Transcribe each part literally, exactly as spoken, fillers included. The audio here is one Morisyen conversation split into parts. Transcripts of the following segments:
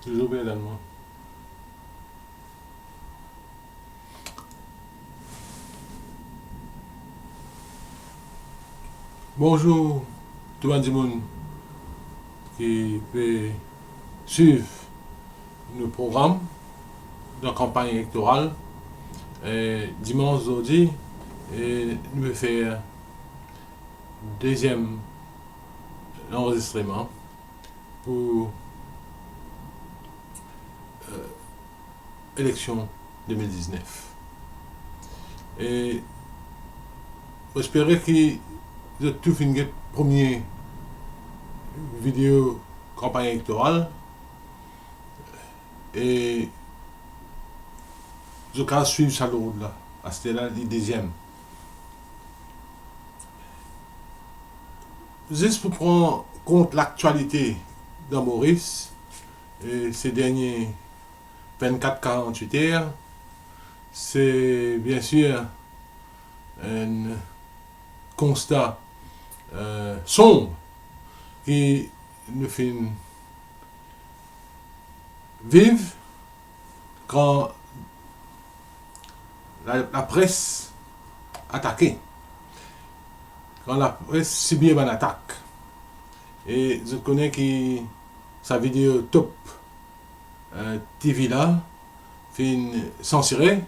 Touzour bien tann mwa. Bonzour tou bann dimoun ki pe swiv nou program dan kanpagn elektoral. E, dimans zordi, e, nou pe fer deziem lanrezistreman pou, e, eleksion de mil diznef. E mo espere ki zot tou finn get premie video kanpagn elektoral e zot kapav swiv sa lord la. Aster la, li deziem. Zis pou pran kont laktialite dan Moris, e se dernie vennkat, karant-wit er, se biensir enn konsta, e, sonb ki nou finn viv kan la, lapres atake, kan lapres sibir bann atak. E zot kone ki sa video Top, e, TV la finn sansire,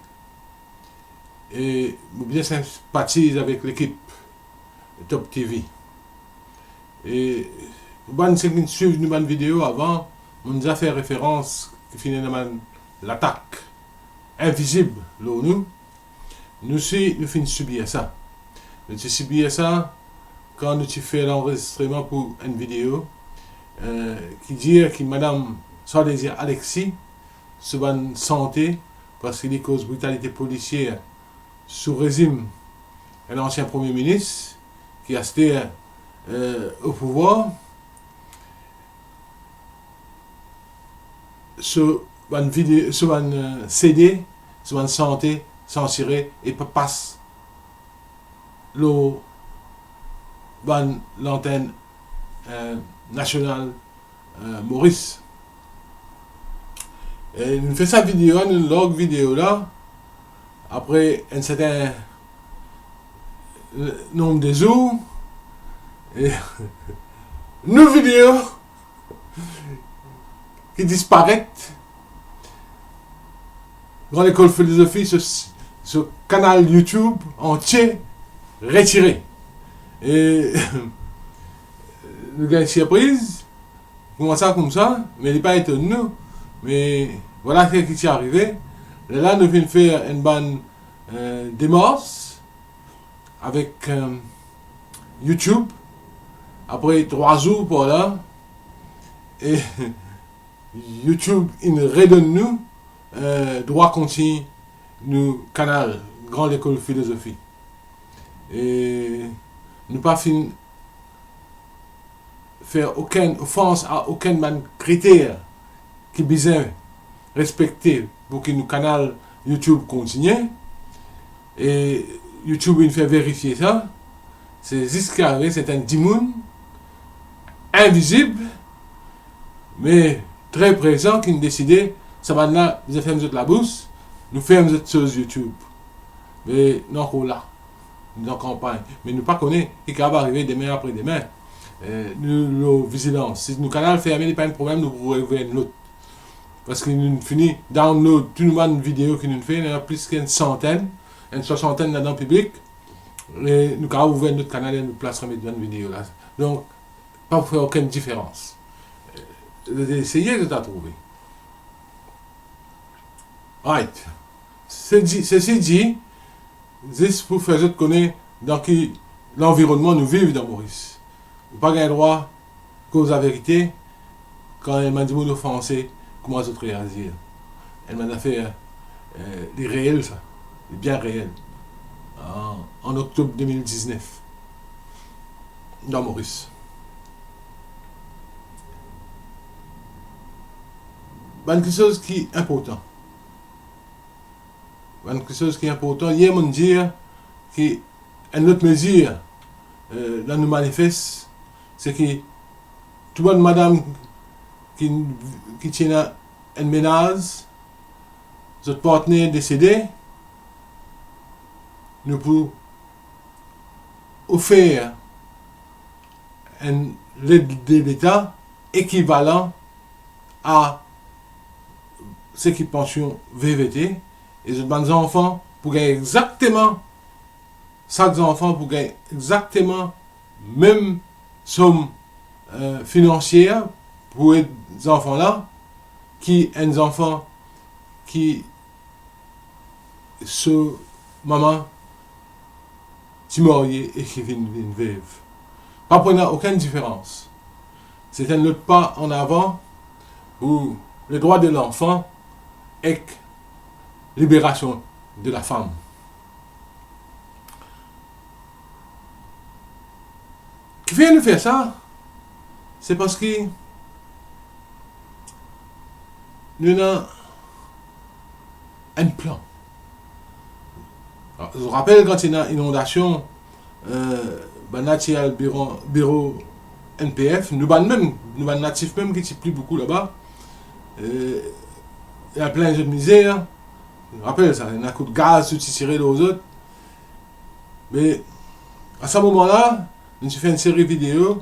e mo bien sinpatiz avek lekip Top TV. E pou bann seki finn swiv nou bann video avan, mo'nn deza fer referans ki finn ena bann latak invizib lor nou. Nou osi, nou finn sibir sa. Nou ti sibir sa kan nou ti fer lanrezistreman pou enn video, e, ki dir ki madam Sarlezia Alexis, so bann sante, parski li koz britalite polisier sou rezim enn ansien premie minis ki aster, e, o pouvwar, so bann vide-, so bann, e, CD, so bann sante sansire e pa pas lor bann lantenn, e, nasional, e, Moris. E nou fer sa video la, nou larg video la, apre enn sertin, e, nonb de zour, e nou video ki disparet. Gran Lekol Filozofi, so, so kanal YouTube antie retire. E nou gagn sirpriz, koumsa, koumsa, me li pa etonn nou. Me vwala seki ti arive. Lerla nou finn fer enn bann, e, demars avek, e, YouTube. Apre trwa zour par la, e YouTube inn redonn nou, e, drwa kontign nou kanal Gran Lekol Filozofi. E nou pa finn fer okenn ofans a okenn bann kriter ki bizin respekte pou ki nou kanal YouTube kontigne. E YouTube inn fer verifie sa. Se zis ki arive, se enn dimoun invizib, me tre prezan, ki'nn deside, sa bann la bizin ferm zot labous, nou ferm zot soz YouTube. Me nou ankor la, nou dan kanpagn, me nou pa kone ki kapav arive demin, apre demin. E, nou lor vizilans. Si nou kanal ferme, li pa enn problem, nou pou reouver enn lot. Parski nou fini download tou nou bann video ki nou fer, ena plis ki enn santenn, enn swasantenn ladan piblik. E nou kapav ouver enn lot kanal e nou plas remet bann video la. Donk, pa pou fer okenn diferans. E, eseye zot a trouve. Right. Se di, sesi di, zis pou fer zot kone dan ki lanvironnman nou viv dan Moris. Ou pa gagn drwa koz laverite, kan enn bann dimoun ofanse, kouma zot reazir? Enn bann zafer, e, li reel sa, li bien reel. An, an oktob de mil diznef, dan Moris. Bann kiksoz ki inportan. Bann kiksoz ki inportan, yer mo'nn dir ki enn lot mezir, e, dan nou manifes, se ki tou bann madam ki, ki ti ena enn mennaz, zot partner desede, nou pou ofer enn led de Leta ekivalan a seki pansion V V T, e zot bann zanfan pou gagn exakteman, sak zanfan pou gagn exakteman mem som, eh, finansie pou ed zanfan la, ki enn zanfan ki so mama ti marye e ki vinn, vinn vev. Pa pou ena okenn diferans. Se enn lot pa an avan pou ledrwa de lanfan ek liberasion de lafam. Kifer nou fer sa? Se parski nou ena enn plan. Zot rapel kan ti ena inondasion, eh, bann la ti al biro, biro N P F, nou bann mem, nou bann natif mem ki ti pli boukou laba, eh, e al plinn zot mizer, rapel sa, ena kout gaz tou ti tire lor zot. Me a sa moman la, nou ti fer enn seri video,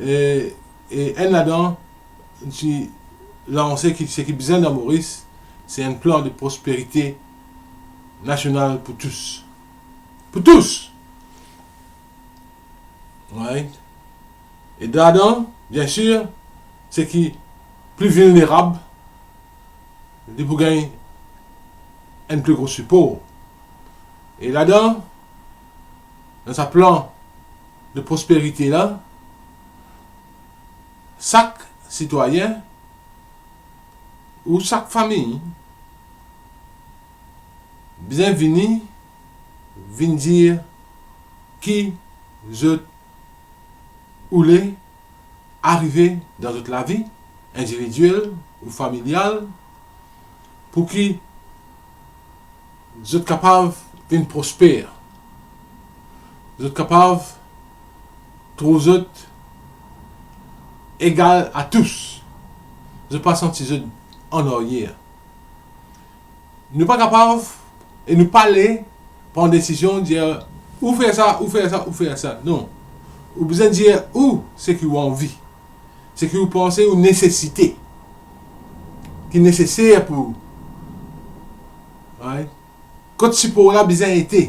e, e enn ladan, nou ti lanse ki, seki bizin dan Moris, se enn plan de prosperite nasional pou tous. Pou tous! Right? E ladan, biensir, seki pli vilnerab, li pou gagn enn pli gro sipor. E ladan, dan sa plan de prosperite la, sak sitwayin ou sak fami bizin vini, vinn dir ki zot oule arive dan zot lavi individiel ou familial, pou ki zot kapav vinn prosper, zot kapav trouv zot egal a tous, zot pa santi zot an aryer. Nou pa kapav e nou pa le pran desizion, dir, ou fer sa, ou fer sa, ou fer sa. Non. Ou bizin dir ou seki ou anvi, seki ou panse ou nesesite, ki neseser pou ou. Right? Kot sipor la bizin ete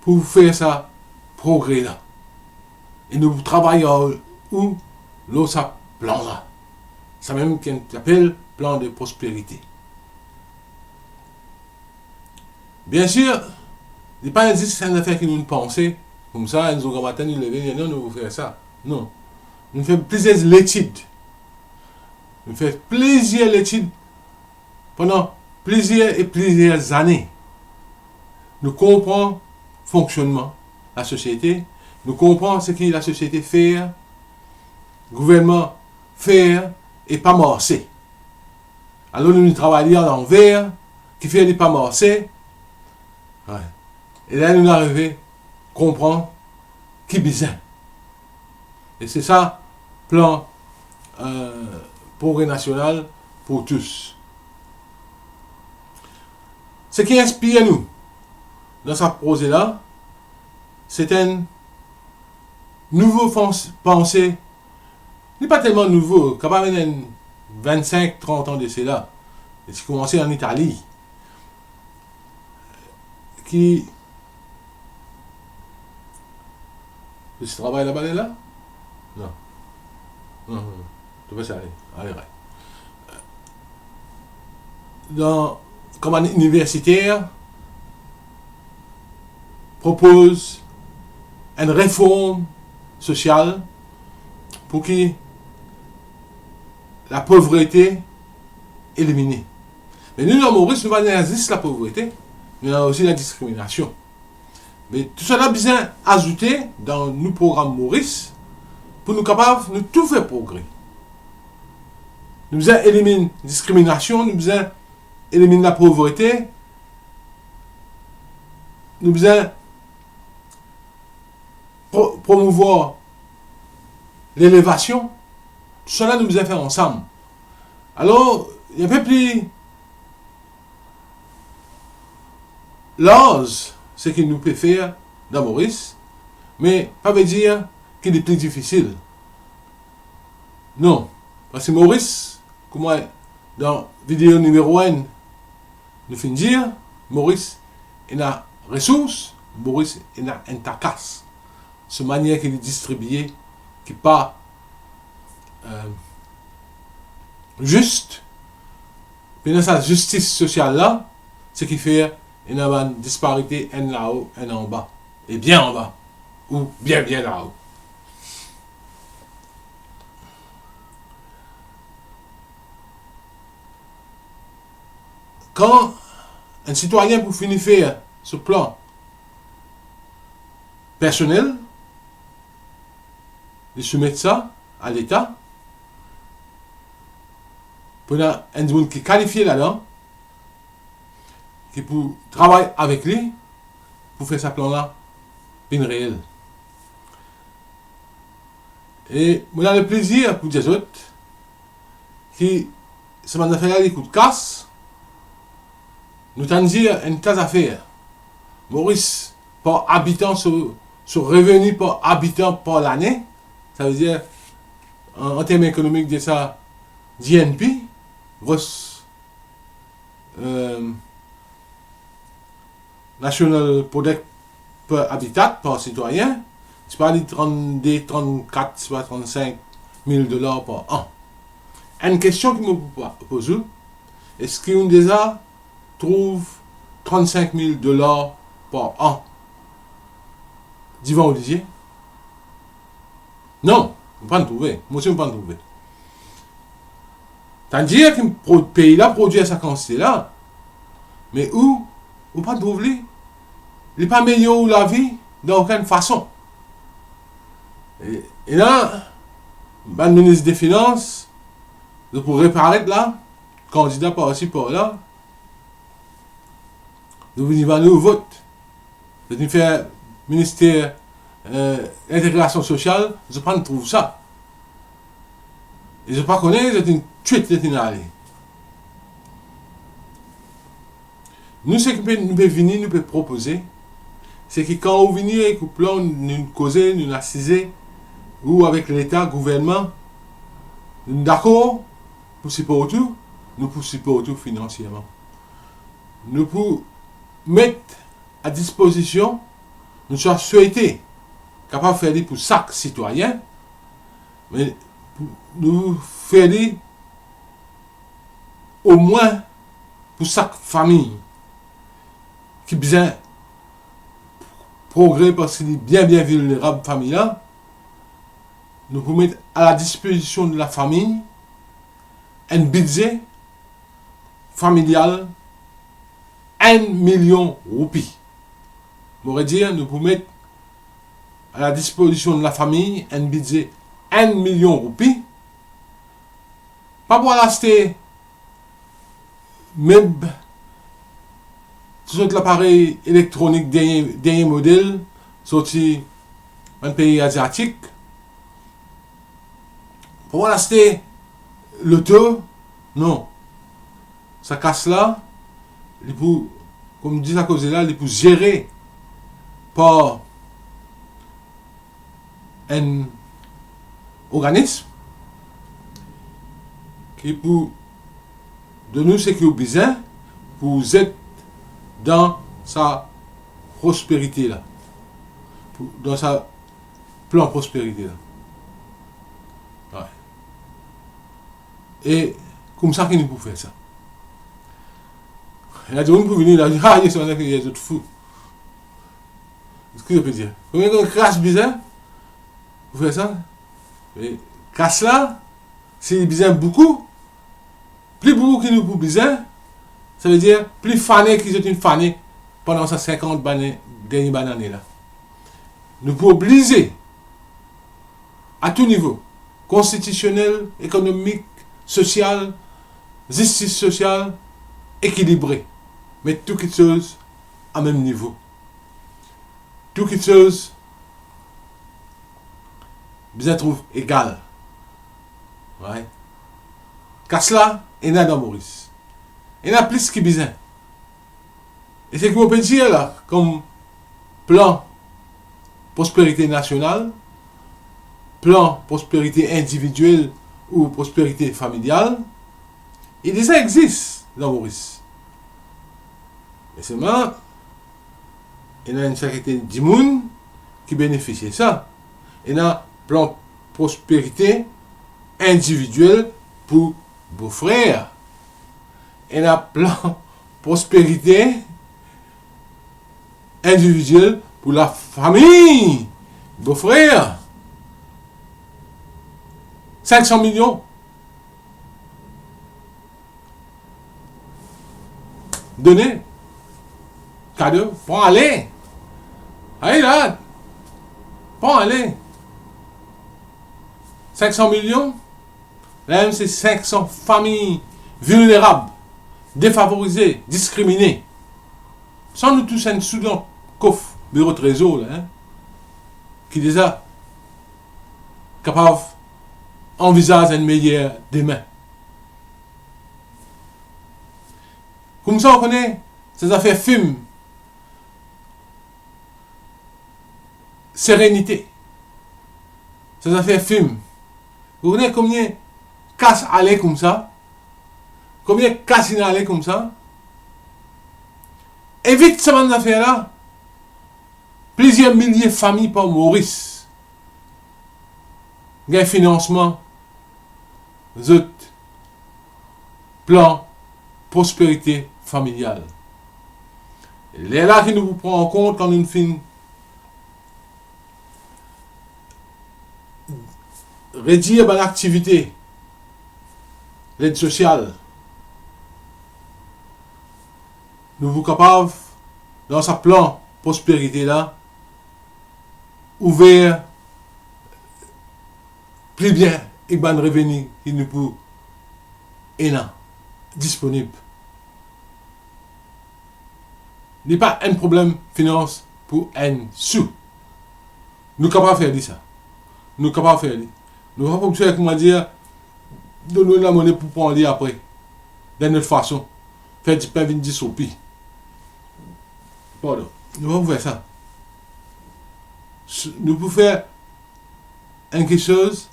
pou fer sa progre la. E nou travay ar ou lor sa plan la. Samem ki apel plan de prosperite. Biensir, li pa zis enn zafer ki nou panse, koumsa, enn zour gramatin, nou leve, nou dir, non, nou pou fer sa. Non. Nou fer plizier letid. Nou fer plizier letid pandan plizier e plizier zane. Nou konpran fonksionnman lasosiete, nou konpran seki lasosiete fer, gouvernman fer e pa marse. Alor nou, nou travay li alanver, kifer li pa marse. Wi. E la nou arive konpran ki bizin. E se sa plan, eh, progre nasional pou tous. Seki inspir nou dan sa proze la, se enn nouvo fans-, panse. Li pa telman nouvo, kapav ena enn vinn-sink, trant an de sela. Li ti koumans an Itali. Ki, li ti travay laba, li la? Non. Non, non, non. To pa sa ale. Ale, right. Dan, kouma iniversiter, propoz enn reform sosial pou ki lapovrete elimine. Me nou, dan Moris, nou pa ena zis lapovrete, nou ena osi ladiskriminasion. Me tousala bizin azoute dan nou program Moris pou nou kapav nou tou fer progre. Nou bizin eliminn diskriminasion, nou bizin eliminn lapovrete, nou bizin pro-, promouvwar lelevasion. Tousala nou bizin fer ansam. Alor, li enpe pli larz seki nou pe fer dan Moris, me pa vedir ki li pli difisil. Non, parski Moris, kouma dan video nimero enn, nou finn dir, Moris ena resours, Moris ena enn takas. So manier ki li distribie, ki pa, eh, zis, pe ena sa zistis sosial la, seki fer ena bann disparite, enn lao, enn anba, e bien anba, ou bien, bien lao. Kan enn sitwayin pou fini fer so plan personel, li soumet sa a Leta, pou ena enn dimoun ki kalifie ladan, ki pou travay avek li pou fer sa plan la vinn reel. E mo ena leplezir pou dir zot ki sa bann zafer la, li kout kas. Nou tann dir enn ta zafer. Moris, par abitan, so, so reveni par abitan par lane, savedir, an, an term ekonomik, dir sa G N P, gros, eh, National Product per Habitat, par sitwayin, ti pa li trannde, trannkat, ti pa trannsink mil dolar par an. Enn kestion ki mo pou pa-, poz ou, eski ou deza trouv trannsink mil dolar par an divan ou lizie? Non, ou pa'nn trouve. Mo osi mo pa'nn trouve. Tann dir ki pro-, pei la prodwir sa kantite la, me ou, ou pa trouv li. Li pa amelyor ou lavi dan okenn fason. E, e la, bann minis de finans, zot pou reparet la, kandida par isi, par la, zot vinn vinn vot. Zot inn fer minister, eh, lintegrasion sosial, zot pa'nn trouv sa. E zot pa kone, zot inn twit, zot inn ale. Nou, seki pe, nou pe vini, nou pe propoze, se ki kan ou vini ek ou plan, nou koze, nou asize, ou avek Leta, gouvernman, nou dakor pou siport ou, nou pou siport ou finansierman. Nou pou met a dispozision, nou ti a swete kapav fer li pou sak sitwayin, me pou nou fer li omwin pou sak fami ki bizin progre, parski li bien, bien vilnerab, fami la, nou pou met a la dispozision de la fami enn bidze familial enn milion roupi. Mo redir, nou pou met a la dispozision de la fami enn bidze enn milion roupi. Pa pou al aste meb, tou sort laparey elektronik dernie, dernie model, sorti bann pei aziatik. Pa pou al aste loto, non. Sa kas la, li pou, kouma dir sa koze la, li pou zere par enn organism ki pou donn ou seki ou bizin pou zet dan sa prosperite la, pou, dan sa plan prosperite la. Wi. E koumsa ki nou pou fer sa. Ena dimoun pou vini la, ah, ye, sa, ye, zot fou. Ki zot pe dir? Konbien, konbien kas bizin pou fer sa? E kas la, si li bizin boukou, pli boukou ki nou pou bizin, savedir pli fane ki zot inn fane pandan sa sinkant bann, dernie bann ane la. Nou pou oblize, a tou nivo, konstitisionel, ekonomik, sosial, zistis sosial, ekilibre, met tou kiksoz a mem nivo. Tou kiksoz bizin trouv egal. Right? Kas la ena dan Moris. Ena plis ki bizin. E seki mo pe dir la, kom plan prosperite nasional, plan prosperite individiel ou prosperite familial, li deza exis dan Moris. Me selman, ena enn kantite dimoun ki benefisie sa. Ena plan prosperite individiel pou bofrer. Ena plan prosperite individiel pou lafami, bofrer. Sink san milion. Done. Kado. Pran ale. Aye la. Pran ale. Sink san milion. La mem se sink san fami vilnerab, defavorize, diskrimine. San nou tous enn sou dan kof biro trezor la, en, ki deza kapav anvizaz enn meyer demin. Koumsa, ou kone, sa zafer fim serenite. Sa zafer fim. Ou kone konbien kas ale koumsa? Konbien kas inn ale koumsa? Evit sa bann zafer la, plizier milie fami par Moris gagn finansman zot plan prosperite familial. Lerla ki nou pou pran an kont kan nou finn redir bann aktivite led sosial, nou pou kapav, dan sa plan prosperite la, ouver pli bien ek bann reveni ki nou pou ena disponib. Li pa enn problem finans pou enn sou. Nou kapav fer li sa. Nou kapav fer li. Nou pa pou bizin, kouma dir, donn nou lamone pou pran li apre, dan enn lot fason. Fer dipin vinn dis roupi. Pardon. Nou pa pou fer sa. S-, nou pou fer enn kiksoz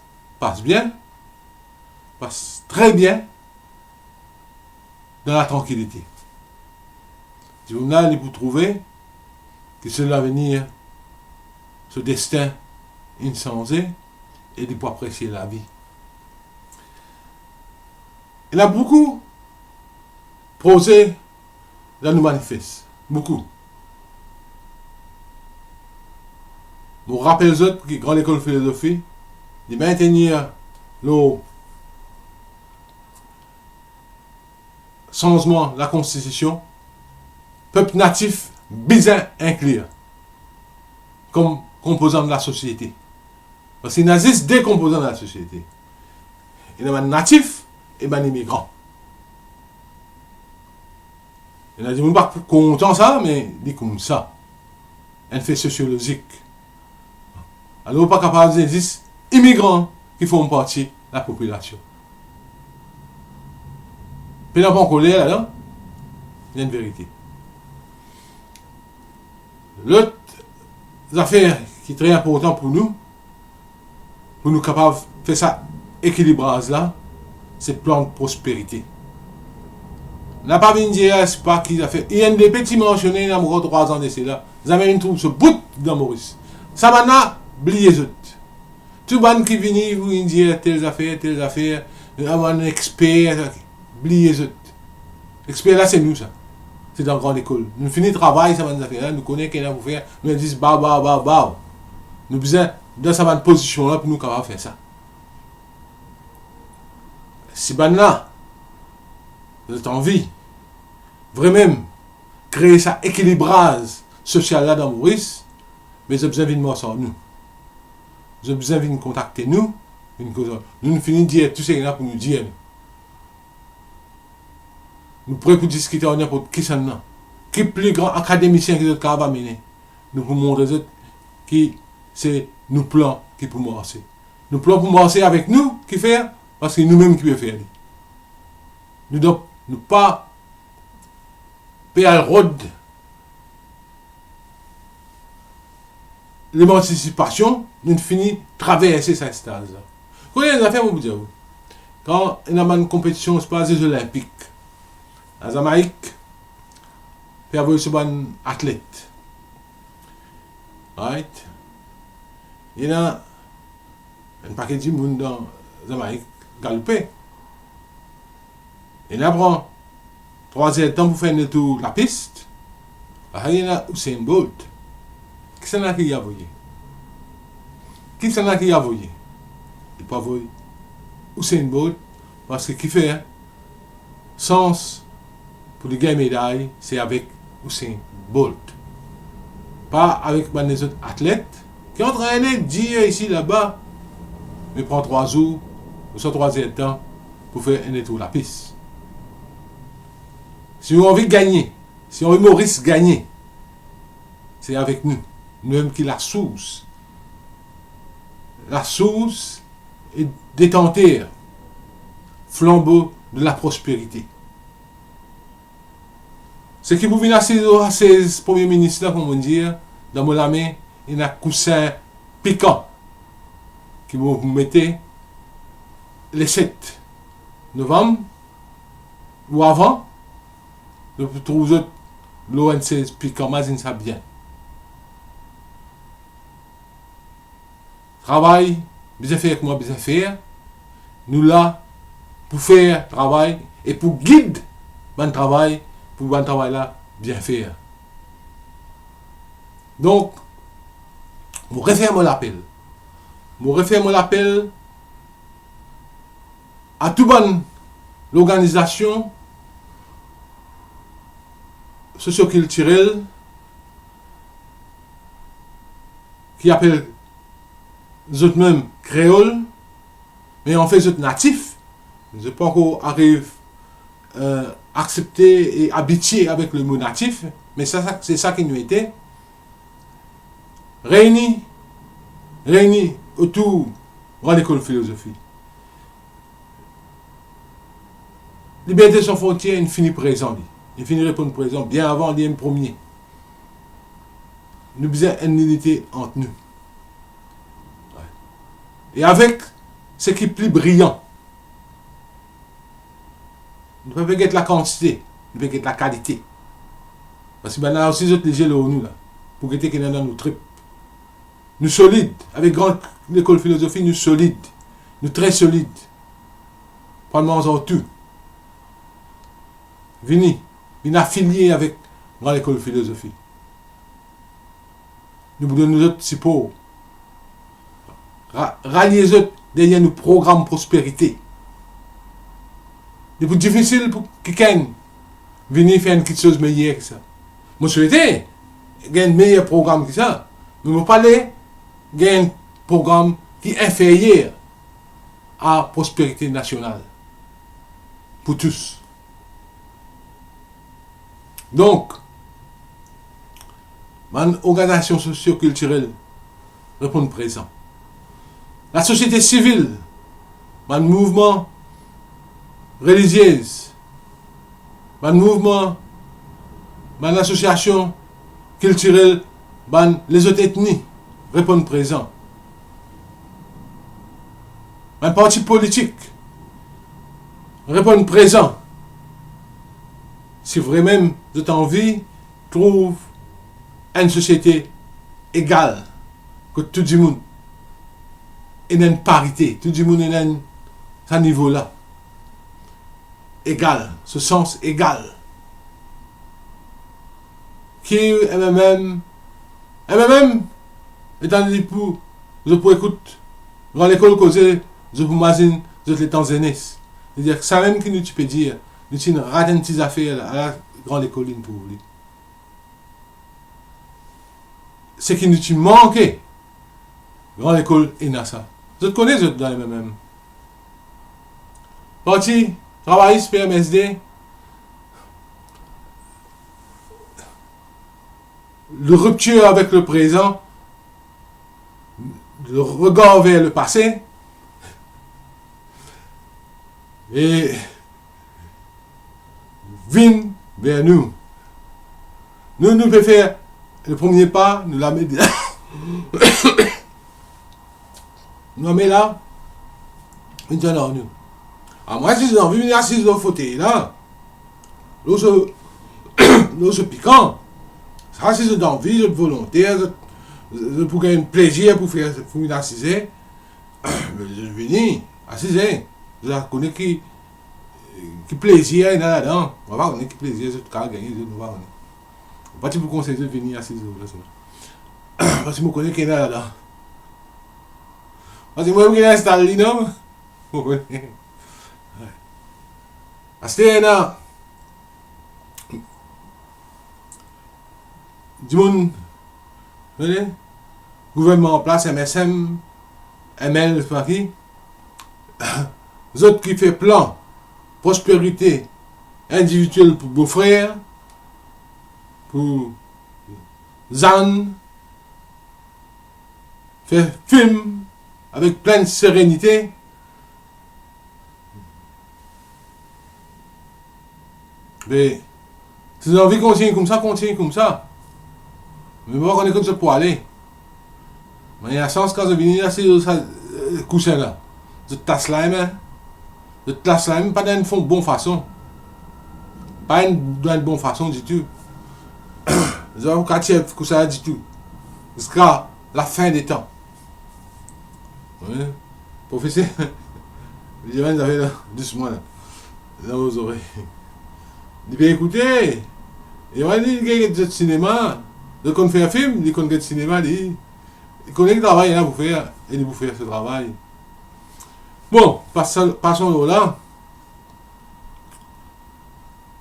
pas bien, pas tre bien, dan latrankilite. Dimoun la, li pou trouve ki so lavenir, so destin inn sanze e li pou apresie lavi. Ena boukou proze dan nou manifes. Boukou. Mo rapel zot ki Gran Lekol Filozofi, li bien tenir lor sanzman lakonstitision, pep natif bizin inklir kom konpozan lasosiete. Parski ena zis de konpozan lasosiete. Ena bann natif e bann imigran. Ena dimoun pa kontan sa, me li koumsa. Enn fe sosiolozik. Alor, ou pa kapav dir zis imigran ki form parti lapopilasion. Pena pran koler ladan, li enn verite. Lot zafer ki tre inportan pou nou, pou nou kapav fer sa ekilibraz la, se plan prosperite. Nou pa vinn dir, se pa ki zafer. I N D P ti mansione, ena ankor trwa zan de sela. Zame inn trouv so bout dan Moris. Sa bann la, bliye zot. Tou bann ki vini pou vinn dir tel zafer, tel zafer, a bann exper, bliye zot. Exper la, se nou sa. Se dan Gran Lekol. Nou fini travay sa bann zafer la, nou kone ki ena pou fer, nou zis baw, baw, baw, baw. Nou bizin dan sa bann pozision la pou nou kapav fer sa. Si bann la, zot anvi vremem kree sa ekilibraz sosial la dan Moris, me zot bizin vinn mars ar nou. Zot bizin vinn kontakte nou, vinn koz ar nou. Nou fini dir tou seki ena pou nou dir nou. Nou pre pou diskite ar ninport kisannla. Ki pli gran akademisien ki zot kapav amene, nou pou montre zot ki se nou plan ki pou marse. Nou plan pou marse avek nou ki fer, parski noumem ki pe fer li. nou, donk, nou pa pe al rod lemansipasion, nou fini traverse sa staz la. Kone enn zafer mo pou dir ou, kan ena bann konpetision, se pa Zezolinpik, Lazamaik pe avoy so bann atlet. Right? Ena enn pake dimoun dan Zamaik galoupe. Ena pran trwa zer tan pou fer enn letour lapis. Ala ena Usain Bolt. Kisannla ki li avoye? Kisannla ki li avoye? Li pa avoy Usain Bolt, parski kifer sans pou li gagn meday, se avek Usain Bolt. Pa avek bann lezot atlet ki antrene dir isi laba, me pran trwa zour ouswa trwa zer tan pou fer enn letour lapis. Si ou anvi gagne, si ou anvi Moris gagne, se avek nou. Noumem ki lasours. Lasours e detanter flanbo de laprosperite. Seki pou vinn asiz lor sa sez Premie Minis la, kouma mo dir, dan mo lame ena kousin pikan ki mo pou mete le set Novam ou avan, zot pou trouv zot lor enn sez pikan, mazinn sa bien. Travay, bizin fer kouma bizin fer. Nou la pou fer travay e pou gid bann travay, pou bann travay la bien fer. Donk, mo refer mo lapel. Mo refer mo lapel a tou bann lorganizasion sosiokiltirel ki apel zotmem kreol, me anfet zot natif. Zot pankor ariv, eh, aksepte e abitie avek lemo natif, me sa, sa, se sa ki nou ete. Reyni, reyni otour Gran Lekol Filozofi. Liberte San Frontier inn fini prezan li. Inn fini reponn prezan bien avan li enn premie. Nou bizin enn linite ant nou. E avek seki pli briyan. Nou pa pe get lakantite, nou pe get lakalite. Parski bann la osi zot lizie lor nou la, pou gete ki ena dan nou trip. Nou solid, avek Gran Lekol Filozofi, nou solid. Nou tre solid. Pran manz ar tou. Vini, vinn afilie avek Gran Lekol Filozofi. Nou pou donn zot sipor. Ra-, ralie zot deryer nou program prosperite. Li pou difisil pou kikenn vini fer enn kiksoz meyer ki sa. Mo swete gagn meyer program ki sa, me mo pa le gagn program ki inferyer a prosperite nasional pou tous. Donk, bann organizasion sosiokiltirel reponn prezan. Lasosiete sivil, bann mouvman relizie, bann mouvman, bann lasosiasion kiltirel, bann lezot etni reponn prezan. Bann parti politik reponn prezan. Si vremem zot anvi trouv enn sosiete egal, kot tou dimoun ena enn parite, tou dimoun ena enn sa nivo la. Egal, so sans egal. Ki M M M, M M M, letan li pou, zot pou ekout Gran Lekol koze, zot pou mazinn zot letan zenes. Li dir, samem ki nou ti pe dir, nou ti inn rat enn ti zafer la, ala Gran Lekol inn trouv li. Seki nou ti manke, Gran Lekol ena sa. Zot kone zot dan M M M. Parti Travayis, P M S D, le rupture avec le présent, le regard vers le passé, e vinn ver nou. Nou, nou pe fer le premie pa, nou lame, nou lame la, vinn dir ar nou. A, mwa, si zot anvi vinn asiz lor fotey la, lor so, lor so pikan, sa, si zot anvi, zot volonter, zot, zot pou gagn plezir pou fer, pou vinn asize, zot vini, asize. Zot kone ki, ki plezir ena ladan. Mo pa kone ki plezir zot kapav gagne, zot, mo pa kone. Mo pa ti pou konsey zot vini asiz lor la, sa. Parski mo kone ki ena ladan. Parski mwa, mo ena instal li, non? Mo kone. Aster ena dimoun, vini, gouvernman an plas, M S M, M L, sepa ki, zot ki fer plan prosperite individiel pou bofrer, pou zann, fer fim avek plin serenite. Me, si zot anvi kontign koumsa, kontign koumsa. Me mo pa kone kot zot pou ale. Me ena sans kan zot vini asiz lor sa, eh, kousin la, zot tas lame. Zot tas lame, pa dan enn fon bon fason. Pa enn, dan enn bon fason ditou. Zot pa pou kapav tir kousin la ditou. Ziska lafin de tan. Wi. Profeser, li dir enn zafer la, dousman la, dan mo zorey. Li pe ekoute. E mwa, li, li get zot sinema. Zot konn fer fim, li konn get sinema, li, li kone ki travay ena pou fer, e li pou fer so travay. Bon, pas-, pason lor la.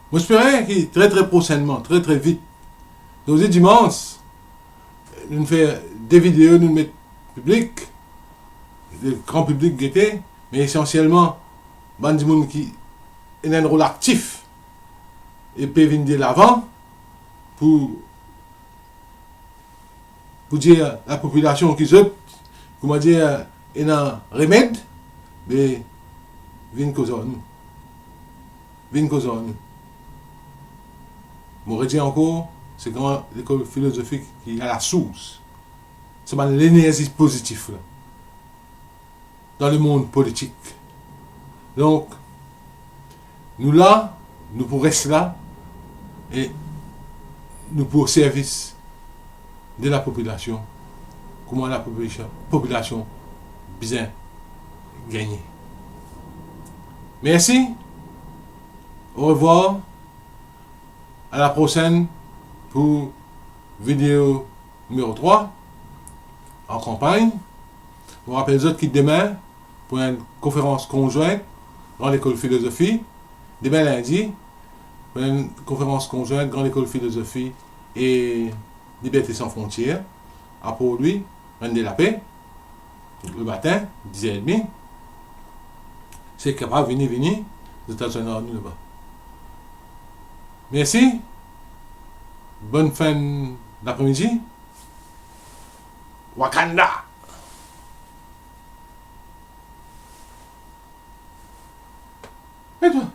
Mo espere ki tre, tre prosennman, tre, tre vit, zordi dimans, nou fer de video, nou met piblik, le gran piblik gete, me esansielman bann dimoun ki ena enn rol aktif e pe vinn delavan pou, pou dir lapopilasion ki zot, kouma dir, ena remed, be vinn koz ar nou. Vinn koz ar nou. Mo redir ankor, se gran lekol filozofik ki a lasours. Se bann lenerzi pozitif la dan lemond politik. Donk, nou la, nou pou res la, e nou pou o servis de lapopilasion, kouma lapopilasion, popilasion bizin gagne. Mersi, orevwar, a la prosenn pou video nimero trwa, an kanpagn. Mo rapel zot ki demin pou enn konferans konzwint Gran Lekol Filozofi, demin lindi, pou enn konferans konzwint Gran Lekol Filozofi e Liberte San Frontier, a Port Louis, Reine de la Paix, le matin, diz er edmi. Si kapav vini, vini, zot al zwenn ar nou laba. Mersi. Bonn fin lapre-midi. Wakanda. E twa?